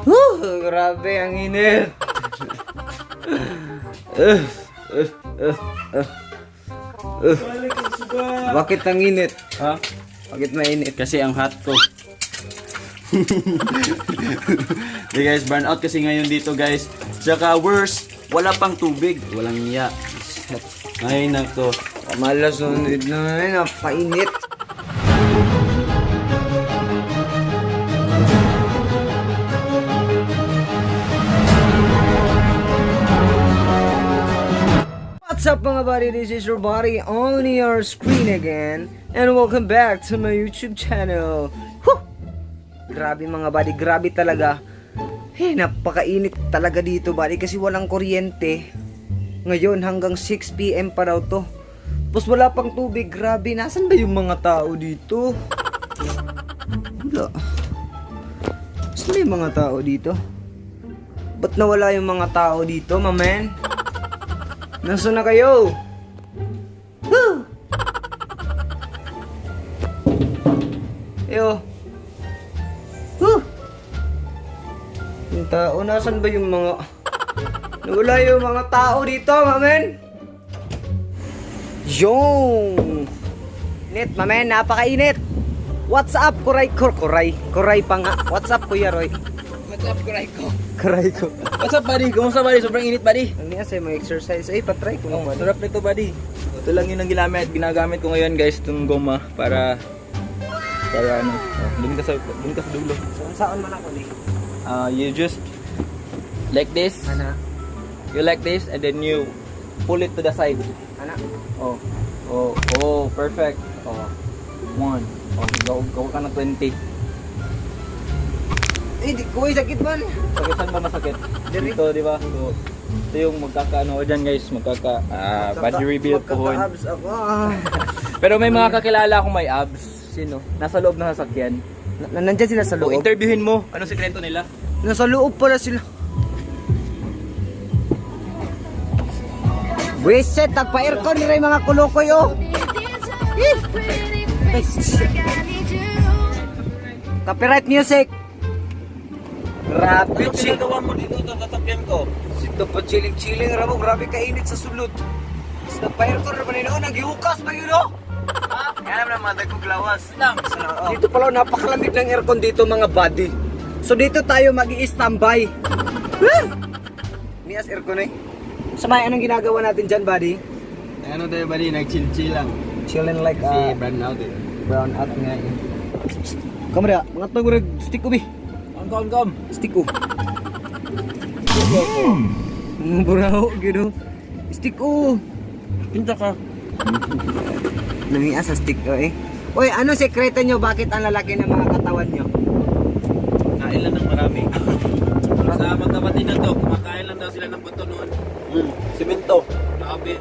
Whew, grabe ang init. Ugh, ugh, ugh, ugh. Ugh. Bakit ang init? Ha? Bakit mainit? Kasi ang hot ko. Hey guys, burn out kasi ngayon dito, guys. Tsaka worse, wala pang tubig. Walang niya. Ay nako. Malas na na napakainit. What's up, mga buddy? This is your buddy on your screen again. And welcome back to my YouTube channel. Whew! Grabe, mga buddy, grabe talaga. Eh, napakainit talaga dito, buddy, kasi walang kuryente. Ngayon hanggang 6 p.m. pa raw to. Tapos wala pang tubig, grabe. Nasaan ba yung mga tao dito? Wala. Saan ba yung mga tao dito? Ba't nawala yung mga tao dito, mamen? Nasaan na kayo? Woo! Ayo. Woo! Yung tao, nasaan ba yung mga... Nawala yung mga tao dito, mamen! Yung! Init, mamen, napakainit! What's up, kuray kur kuray? Kuray pa nga. What's up, Kuya Roy? What's up, kuray ko? Kuray ko. What's up, buddy? Kumusta, buddy? Sobrang init, buddy. Ano yan sa'yo, mga exercise? Ay, patry ko Oh, naman. sarap nito, buddy. Ito lang yun ang ginagamit ko ngayon, guys, itong goma para para ano, oh, dun ka sa dulo. So, saan man ako ni? You just like this. Ana. You like this and then you pull it to the side. Ana. Oh. Oh, perfect. Oh. One. Oh, go, go ka ng 20. Eh, di ko, ay, sakit man. Sakit, saan ba masakit? Diri. Dito, di ba? So, ito yung magkakaano ko dyan, guys, magkaka body reveal po. Magkaka-abs ako. Ah. Pero may mga kakilala akong may abs. Sino? Nasa loob ng sasakyan. Na nandyan sila sa So, loob? interviewin mo. Anong sikreto nila? Nasa loob pala sila. Wiset, tagpa-aircon nila yung mga kulukoy, oh. Eh. Ay, shit. Copyright music. Grabe, chill. ginagawa mo dito sa sasakyan ko? Sito pa chilling-chilling, ramo. Grabe kainit sa sulod. Tapos nagpa-aircon naman nila, oh, nagyukas ba yun, oh? Kaya naman mga dagkong lawas. Dito pala, napakalamig ng aircon dito, mga buddy. So dito tayo mag i-standby. Nias aircon eh. Sa may anong ginagawa natin dyan, buddy? Ano tayo, buddy? Nag-chill-chill lang. Chilling like Kasi brand out eh. brown out nga eh. Kamera, mga tagurag, stick ko bi. Kom, kom, kom. Stick ko. Buraho, gino. Stick ko. Pinta ka. Namiya sa stick ko eh. Uy, ano sekreto nyo? Bakit ang lalaki ng mga katawan nyo? Kain lang ng marami. Sa magkapatid na to, kumakain lang daw sila ng bato noon. Simento. Grabe.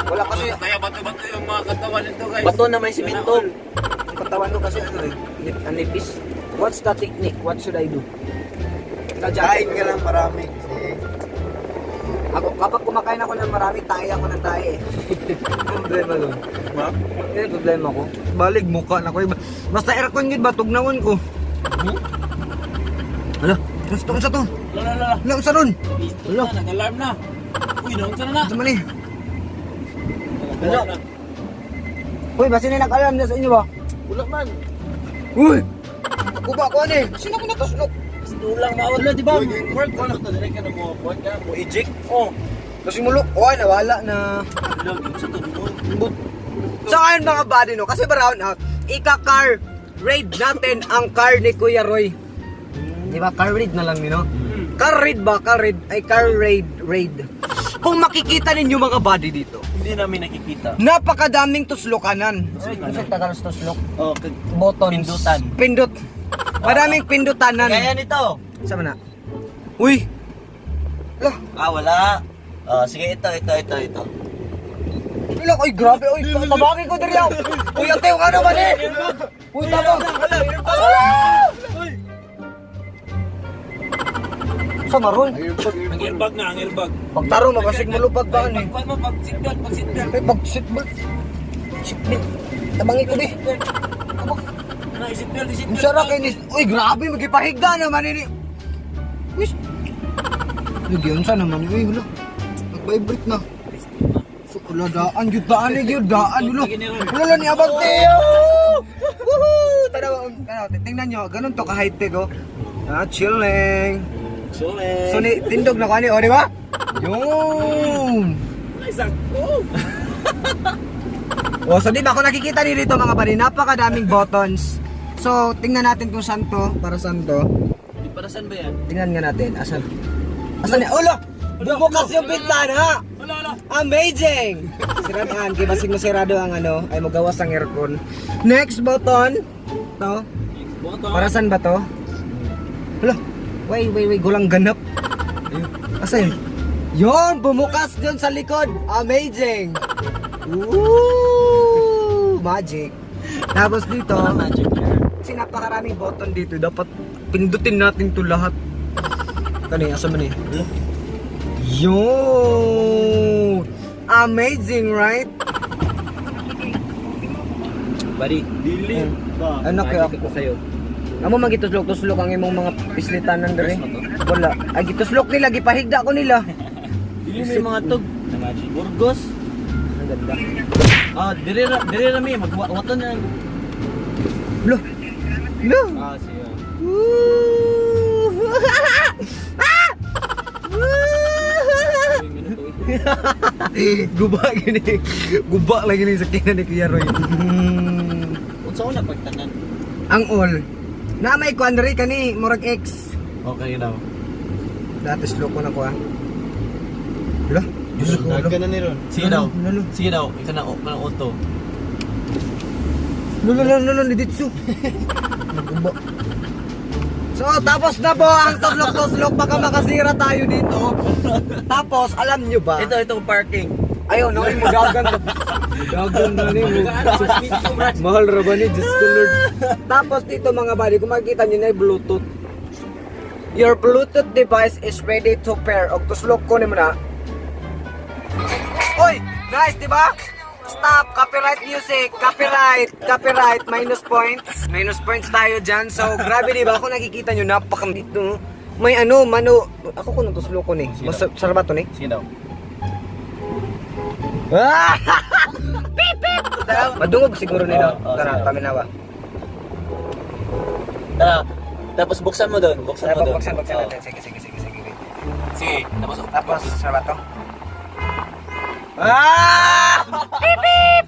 Wala kasi, Kaya bato-bato yung mga katawan nito, guys. Bato na may simento. ang katawan ko kasi ano eh, anipis. What's the technique? What should I do? Kain ka lang marami. Ako, kapag kumakain ako ng marami, tae ako ng tae eh. Ang problema doon. Ma? Yan ang problema ko. Balig mukha na ko. Basta aircon yun ba, tugnawon ko. Hala, gusto ko sa to. Lala, lala. Hala, unsa ron? Wala. Nag-alarm na. Uy, naunsa na na. Sa mali. Wala na. Uy, basta na nag-alarm na sa inyo ba? Wala man. Uy! Ako ba ako ano eh? Sino ko natuslok? Tulang mawala, di ba? Work ko lang to. Direct ka na mo. Work ka na mo. Eject. Oh. Kasi mulok. Oh, nawala na. Wala, sa to. But, so ngayon, mga buddy, no, kasi brown out, ika-car raid natin ang car ni Kuya Roy. Di ba? Car raid na lang yun, no? Car raid ba? Car raid. Ay, car raid. Raid. Kung makikita ninyo, mga buddy, dito, Hindi namin nakikita. napakadaming tuslokanan. Kasi Tagalog tuslok. Oh, Buttons. Pindutan. Pindot. Madaming pindutanan. Gaya nito. Sama na. Uy! Lah, Ah, wala. Ah, sige, ito, ito, ito, ito. wala, oy, grabe, oy, tabangin ko diri ako. Uy, ate, yung ano man eh. Uy, tabang. Sa maron? Ang airbag na, ang airbag. Pagtaro, mabasig malupad ba ano eh. Pagkuhan mo, pag seatbelt, pag seatbelt. Ay, pag seatbelt. Seatbelt. Tabangin ko di. Ano, seatbelt, Ang seatbelt. sarap kay ni. Uy, grabe, magipahigda naman ini. Uy, lagi unsa naman uy, wala. Nag-vibrate na. So, wala daan, yun daan, eh, yun daan, wala. Wala lang ni Abang Teo! Woohoo! Tara, tara, tingnan nyo, ganun to ka-high-tech, oh. Ah, chilling. Chilling. So, ni, tindog na ko, ani, oh, di ba? Yun! Ay, sakto. Oh, so di ba kung nakikita niyo dito, mga buddy, napakadaming buttons. So, tingnan natin kung saan to, para saan to. Para saan ba yan? Tingnan nga natin, asan? Asan niya? Ulo! Bumukas yung bintana! Wala, wala. Amazing! Siraduhan, kay basig masirado ang ano, ay magawas ang aircon. Next button. To. Button. Para saan ba to? Hala. Wait, wait, wait, gulang ganap. Asa yun? Yun, bumukas dun sa likod. Amazing! Ooh, magic. Tapos dito, Magic yan. kasi napakaraming button dito. Dapat pindutin natin to lahat. Kani, asa man eh? Yun! Amazing, right? Buddy. Dili. Ano kaya Magic ko sa'yo. Amo magituslok-tuslok ang imong mga pislitanan diri. Wala. Ay gituslok nila, gipahigda ko nila. Dili may mga tug. Magic. Burgos. Ang ganda. Ah, dire ra mi magwaton na. Lo. Lo. Ah, sige. Woo! Ah! Woo! Guba gini. Guba lagi ni sa kina ni Kuya Roy. Unsa una pagtanan? Ang all. Na may kuan diri kani murag X. Okay daw. Dati slow ko na ko ah. Lo. Diyos ko. Lo. na ni ron. Sige daw. Lalo. Sige daw, ikaw na kanang auto. Lolo, lolo, lolo, ni Ditsu. Naguba. So, tapos na po ang tuslok-tuslok. Baka makasira tayo dito. Tapos, alam nyo ba? Ito, ito parking. Ayaw, no, yung mudagan. Mudagan na ni mo. Mahal ra ba ni? Diyos ko, Lord. Tapos dito, mga buddy, kung makikita nyo na yung Bluetooth. Your Bluetooth device is ready to pair. Og tuslok ko ni mo na. Oy! Nice, di ba? Stop! Copyright music! Copyright! Copyright! Minus points. Minus points tayo dyan. So, grabe, di ba? Kung nakikita nyo, napaka dito. May ano, mano. Ako kung tuslok ko ni. Mas sarap ba to ni? Sige daw. Ah! Pip, pip! Madungog siguro nila. Oo, oo, Tara, sige. paminawa. Ah, tapos buksan mo doon, buksan mo Tara, doon. buksan, buksan Oo. natin. Sige, sige, sige, sige. Sige, tapos Tapos, sarap to. Ah! Pip, pip!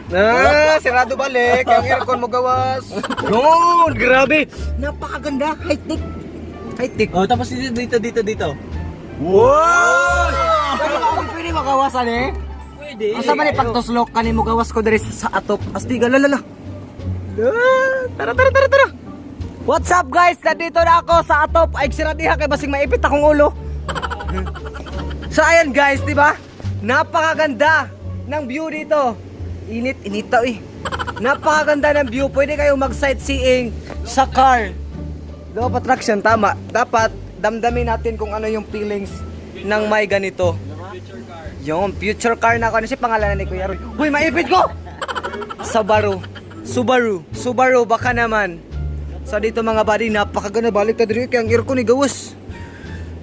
Ah, sirado balik. Ang aircon mo gawas. Yun, grabe. Napakaganda. High-tech. High-tech. Oh, tapos dito dito dito dito. Wow! Pwede ba pwede makawasan eh? Pwede. Asa man ipagtuslok kani mo gawas ko diri sa atop. Astiga lalala. Ah, tara tara tara tara. What's up, guys? Nandito na ako sa atop. Ay sira diha kay basing maipit akong ulo. So ayan guys, di ba? Napakaganda ng view dito. Init, inita eh. Napakaganda ng view. Pwede kayong mag-sightseeing sa car. Law of attraction, tama. Dapat damdamin natin kung ano yung feelings ng may ganito. Future car. Yung future car na ako. Ano siya pangalan ni Kuya Roy? Uy, maipit ko! Subaru. Subaru. Subaru, baka naman. So dito, mga buddy, napakaganda. Balik ta diri kay ang aircon ni gawas.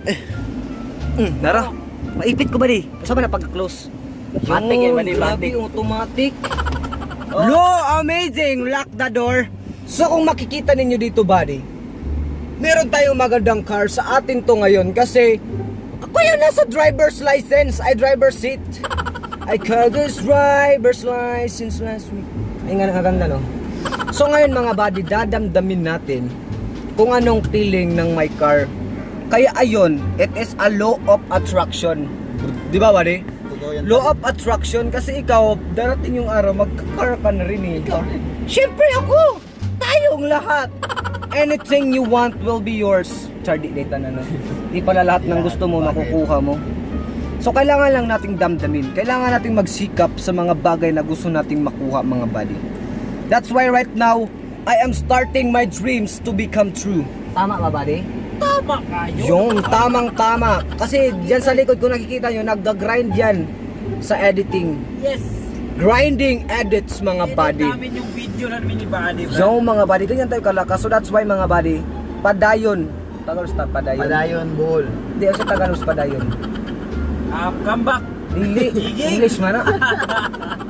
Eh. Nara. Maipit ko, buddy. Saan ba na pagka-close? Matic eh, buddy, Grabe, matic. automatic. Lo, amazing! Lock the door. So kung makikita ninyo dito, buddy, meron tayong magandang car sa atin to ngayon kasi ako yung nasa driver's license, ay driver's seat. I call this driver's license last week. Ay nga, ang ganda, no? So ngayon, mga buddy, dadamdamin natin kung anong feeling ng my car. Kaya ayun, it is a law of attraction. Di ba, buddy? Totoo yan. Law of attraction kasi ikaw, darating yung araw, magka-car ka na rin eh. Ikaw rin. Siyempre ako! Tayong lahat! Anything you want will be yours. Char, di data na, no. Di pala lahat ng gusto mo makukuha mo. So kailangan lang nating damdamin. Kailangan nating magsikap sa mga bagay na gusto nating makuha, mga buddy. That's why right now, I am starting my dreams to become true. Tama ba, buddy? Tama kayo. Yung tamang tama. Kasi dyan sa likod, kung nakikita nyo, nagda-grind yan sa editing. Yes. Grinding edits, mga Edit buddy. namin yung video namin ni Buddy. Bro. Yo, mga buddy, ganyan tayo kalakas. So that's why, mga buddy, padayon. Tagalog stop, padayon. Padayon, Bohol. Hindi, sa Tagalog padayon. Ah, come back. Dili, English man ah.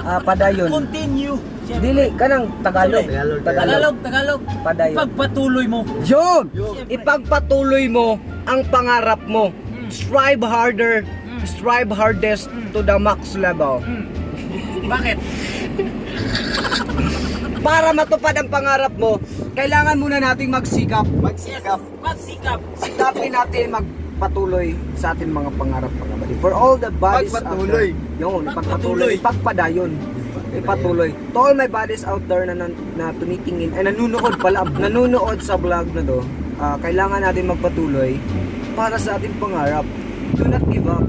Ah, padayon. Continue. Siyempre. Dili, kanang Tagalog. Tagalog. Tagalog, Tagalog. Padayon. Pagpatuloy mo. Yun! Siyempre. Ipagpatuloy mo ang pangarap mo. Strive harder, strive hardest to the max level. Bakit? Para matupad ang pangarap mo, kailangan muna nating magsikap. Magsikap. Magsikap. Sikapin natin magpatuloy sa ating mga pangarap, mga buddy. For all the buddies out Pagpatuloy. there. Yun, ipagpatuloy. Pagpatuloy. Ipagpadayon. Ipatuloy. To all my buddies out there na tumitingin, ay nanunood pala, nanunood sa vlog na to, ah, kailangan natin magpatuloy para sa ating pangarap. Do not give up.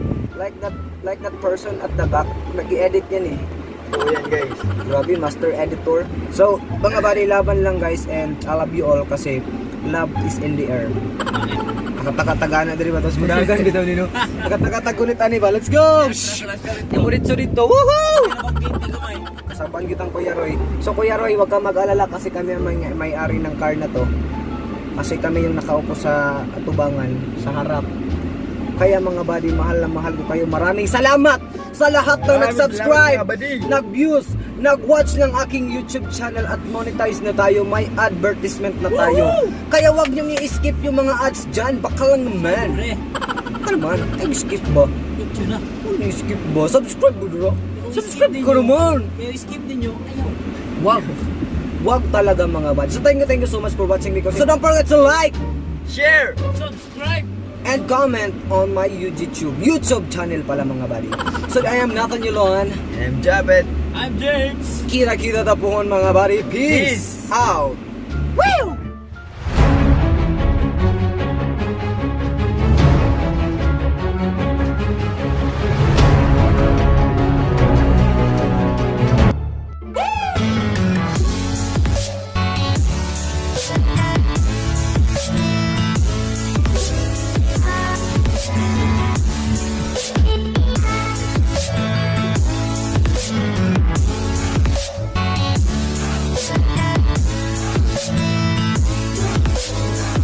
Like that person at the back, nag-i-edit yan eh. So yan, guys. Grabe, master editor. So, mga buddy, laban lang, guys, and I love you all kasi love is in the air. Nakatakataga na diri ba tapos mudagan bitaw nino. Nakatakatagunit ani ba? Let's go! Shh! Imuritso dito. Woohoo! Kasaban kitang Kuya Roy. So Kuya Roy, wag ka mag-alala kasi kami ang may-ari ng car na to. Kasi kami yung nakaupo sa atubangan, sa harap. Kaya mga buddy, mahal na mahal ko kayo. Maraming salamat sa lahat ng Maraming nag-subscribe, salamat, mga buddy. nag-views, nag-watch ng aking YouTube channel at monetize na tayo. May advertisement na tayo. Kaya wag niyong i-skip yung mga ads dyan. Baka lang naman. Pre, Baka naman. Ay, skip ba? picture na. Ano i-skip ba? Subscribe mo dura. Kung Subscribe skip ko ninyo- naman. Kaya skip ninyo, ayaw. Wag. Wag talaga, mga bud. So thank you so much for watching me. So don't forget to like Share! Subscribe! and comment on my YouTube channel pala, mga buddy. So I am Nathan Yulon. I'm Japet. I'm James! Kita-kita tapuhon, mga buddy. Peace, Peace. out. Woo!